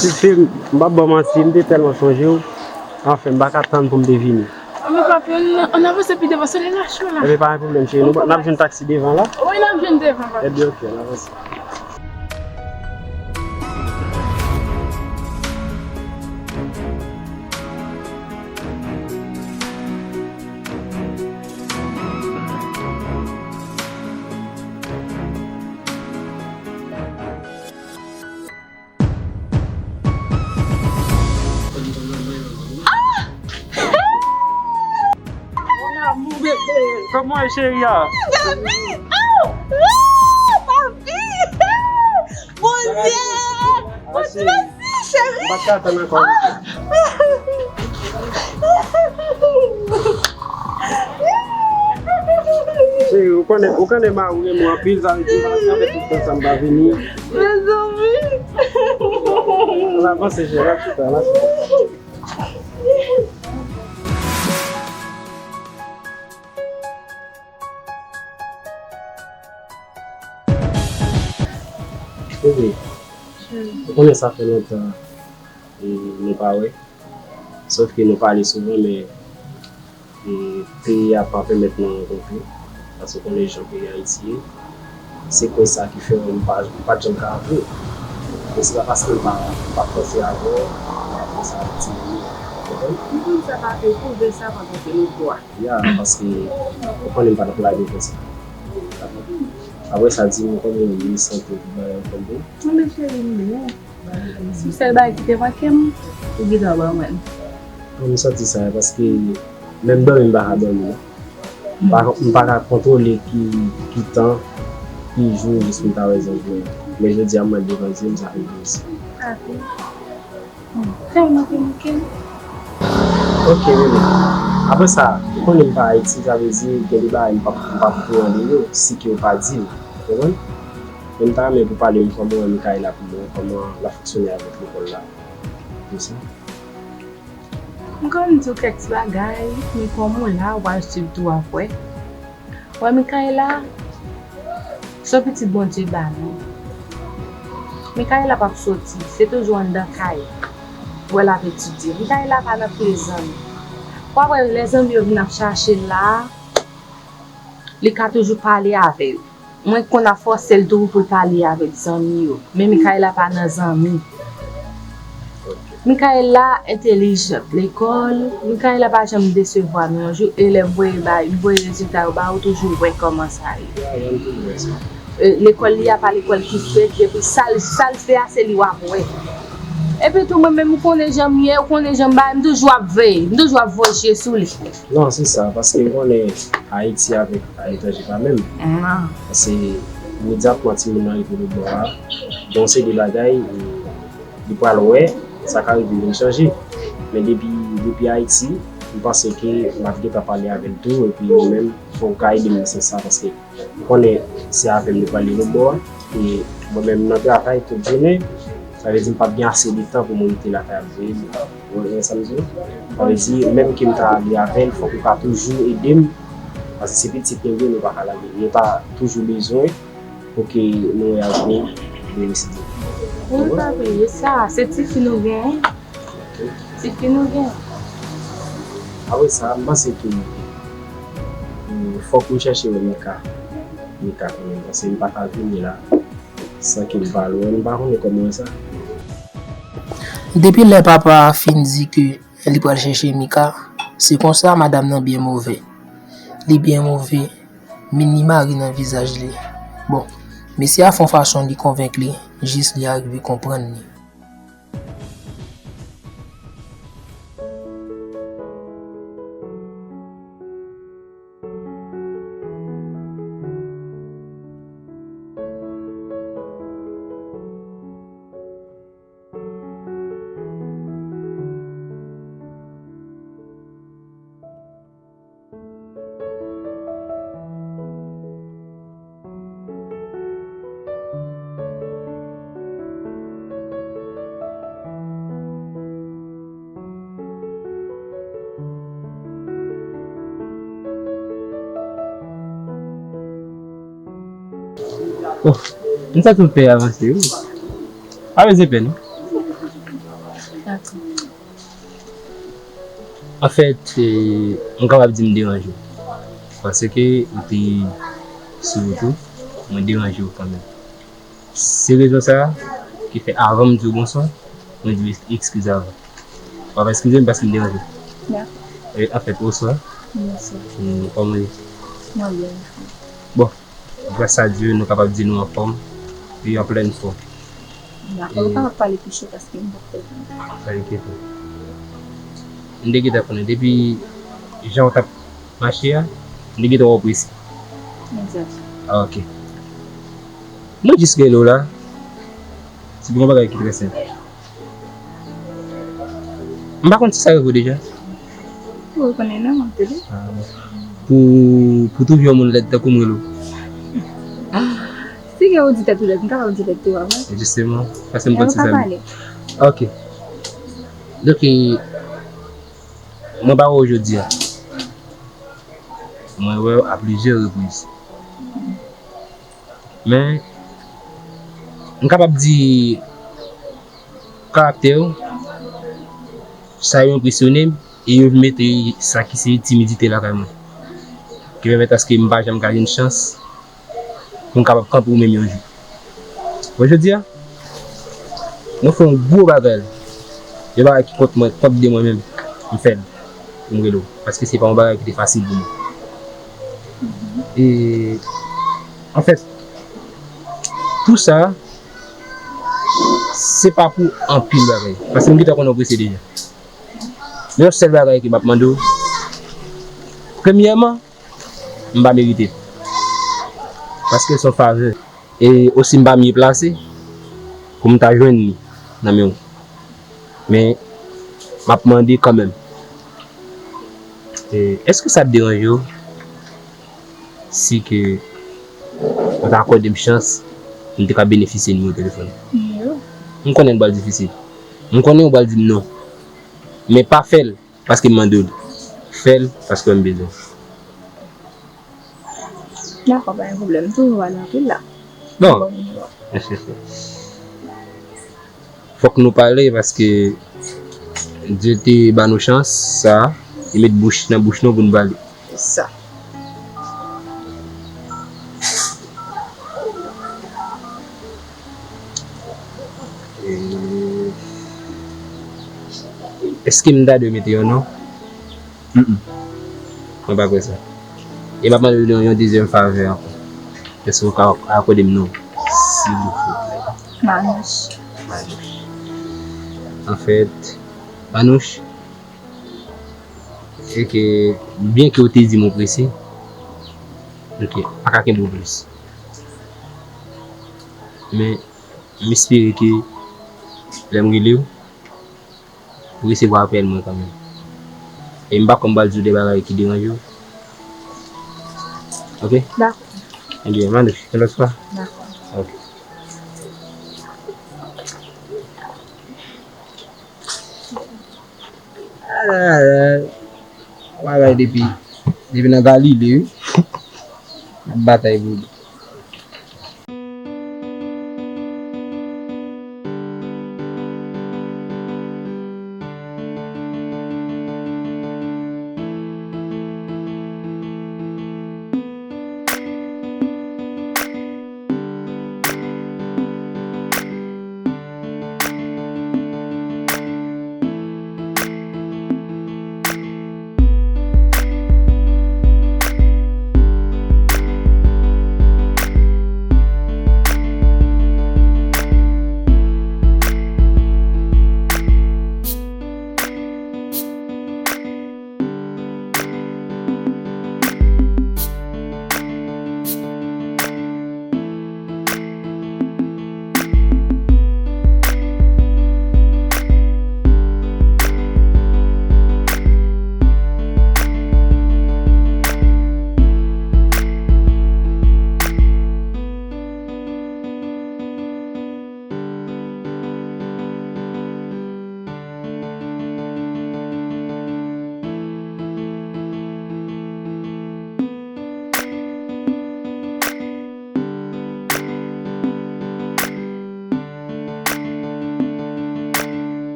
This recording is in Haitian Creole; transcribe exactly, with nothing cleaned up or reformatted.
Silfi, m p ap ba w manti, m te tèlman sonje w. Anfen, m pa ka tann pou m te vini. Anben, papi, ann, ann avanse pi devan, sole lache w la. Ebyen, pa gen pwoblèm, cheri. Nou, n ap jwenn taksi devan la. Wi, n ap jwenn devan, papi. Ebyen, oke, ann avanse. Mon amour bébé. Kòman w ye, cheri a? David! Oh! Oh! Papi! Bondye! Bondye, mèsi, cheri! M pa t ka tann ankò. Ah! Cheri, ou konnen, ou konnen mari w renmen w anpil, sa vle di m pa t ka fè tout tan sa m pa vini. Mezanmi! Ann avanse, cheri, n ap chita, n ap chita. Bebe, ou konnen sa fè lontan, e, nou pa wè. Sòf ke nou pale souvan, men, e, peyi a pa pèmèt nou rankontre. Paske ou konnen jan peyi Ayiti ye. Se kwen sa ki fè m pa, m pa t janm ka rantre w. Men se pa paske m pa, m pa t panse avè w, m pa t panse avè timoun yo. Ou konprann? M konn sa papi, ou pwouve sa pandan ke nou dwa. Ya, paske ou konnen m pa t ap lage w konsa. Apre sa, di m kòman w ye, sante w, tout bagay anfòm tou? Anben cheri, m byen. Se sèl bagay ki te manke m, ou gentan ban mwen l. Bon, m santi sa, paske menm dòmi m pa ka dòmi non. M pa, m pa ka kontwole ki, ki tan, ki jou, jis pou m ta wè zanmi m. Men jodi a, m wè l devan zye m, sa fè m plezi. Api. Tèlman te manke m. Ok, bebe. Apre sa, ou konnen m pa Ayiti, sa vle di gen de bagay m p ap, m p ap konnen yo, si ke ou pa di m. Ou konprann? Men m ta renmen pou pale m kòman w wè Mikaela pou mwen, kòman l ap fonksyone avèk lekòl la. Tou sa. M konn di w kèk ti bagay, men kòm ou la, w al swiv tou w ap wè. Wè Mikaela, se yon pitit Bondye ba nou. Mikaela p ap soti, se toujou anndan kay ou wè l ap etidye. Mikaela pa nan pye zanmi. W ap wè lè zanmi yo vin ap chache l la, li ka toujou pale avè yo. Mwen konn ap fòse l toujou pou l pale avèk zanmi yo. Men Mikaela pa nan zanmi. Mikaela entèlijan lekòl. Mikaela pa janm desevwa nou yon jou. E lè m voye ba, m voye rezilta yo ba ou, toujou wè kòman sa ye. E, lekòl li a pa lekòl ki fake, depi sa l, sa l fè a, se li w ap wè. Epi tou, mwen menm, ou konnen jan m ye, ou konnen jan m bagay, m toujou ap veye, m toujou ap voye je sou li. Non, se sa, paske ou konnen Ayiti avèk aletranje pa menm. Paske imedyatman timoun nan rive lòtbò a, gen yon seri de bagay, e, li pral wè, sa ka rive vin chanje. Men depi, depi Ayiti, m panse ke m ap gentan pale avè l tou, epi ou menm, fò w ka ede m nan sans sa, paske ou konnen se avè m li prale lòtbò a, e mwen menm nan travay tout jounen, sa vle di m p ap gen ase de tan pou mwen rete lakay ap veye l. Ou konprann sa m di w? Sa vle di, menm ke m ta ale avè l, fòk ou ka toujou ede m, paske se pitit nou ye, nou pa ka lage l. Nou ta toujou bezwen pou ke nou wè avni nou deside. Wi, papi, e sa, se tifi nou genyen. Tifi nou genyen. Apre sa, m panse ke, mm, fòk m chèche wè Mika. Mika kanmenm, paske m pa ka vini la san ke m pa al wè l, m pa konnen kòman wè sa. Depi lè papa a fin di ke li pral chèche Mika, se konsa madanm nan byen move. Li byen move, men li mare nan vizaj li. Bon, mesye a fè yon fason li konvenk li, jis li arive konprann li. Bon, m santi m fè avanse wi. Pa bezwen pè non. Anfèt, eh, m kapab di m deranje w. Paske ou te sou wout ou, mwen deranje w kanmenm. Se rezon sa a ki fè avan m di w bonswa, mwen di w eskize avan. W ap eskize m paske m deranje w. Dakò. E, anfèt, bonswa. Bonswa. Hmm, kòman w ye? Mwen byen. Bon, gras a Dye, nou kapab di nou anfòm e an plèn fòm. Dakò, nou kapab pale pi cho paske m p ap tèt mwen. Pa enkyete w. M te gentan konnen depi jan w t ap mache a, m te gentan wè w prese. Egzak. Ah, ok. Mwen jis rele w la. Se pou yon bagay ki trè senp. M pa konn si sa rive w deja. Ou konnen non, m ap tande. Ah, bon. Pou, pou twouve yon moun lèd tankou m rele w. Ah, si gen ou di tèt ou lèd, m kapab di lèd tou a vre. Jisteman, paske m konn se sa. Ok. Donk, eh, mwen pa wè w jodi a. Mwen wè w a plizyè repriz. Men, m kapab di karaktè w, sa yo enpresyone m, e yo mete sa ki se timidite lakay mwen. Ki pèmèt aske m pa janm ka jwenn chans pou m kapab kanpe w menm yon jou. Bon, jodi a, mwen fè yon gwo bagay. Yon bagay ki kont mwen, kont de mwen menm, m fè l. M rele w. Paske se pa yon bagay ki te fasil pou mwen. E, anfèt, tou sa, se pa pou anpil bagay. Paske m gentan konnen w prese deja. Men yon sèl bagay ke m ap mande w. Premyèman, m pa merite l. Paske se yon favè. E osi m pa mye plase pou m ta jwenn li nan men w. Men, m ap mande kanmenm. E, èske sa ap deranje w si ke w ta akòde m chans, m te ka benefisye nimewo telefòn ou? Non. M konnen l pral difisil. M konnen w pral di m non. Men pa fè l paske m mande w li. Fè l paske m bezwen. Dakò, pa gen pwoblèm. Toujou ale anpil la. Bon. Bon, bon. Fòk nou pale paske Dye te ba nou chans sa, li met bouch nan bouch nou pou nou pale. Sa. E, èske m ta dwe mete yon non? Mm, mm. Mwen pa kwè sa. E m ap mande w yon, yon dezyèm favè ankò. Èske w ka akòde m non, silvouplè? Manouch. Manouch. Anfèt, Manouch, e ke, byen ke w te di m ou prese, ok, pa ka kenbe w plis. Men, m espere ke lè m rele w, ou resevwa apèl mwen kanmenm. E m pa konn m pral di w de bagay ki deranje w. Ok? Dakò. Ebyen, Manouch, yon lòt fwa. Dakò. Ok. Bagay depi, depi nan Galile, wi. N ap batay pou li.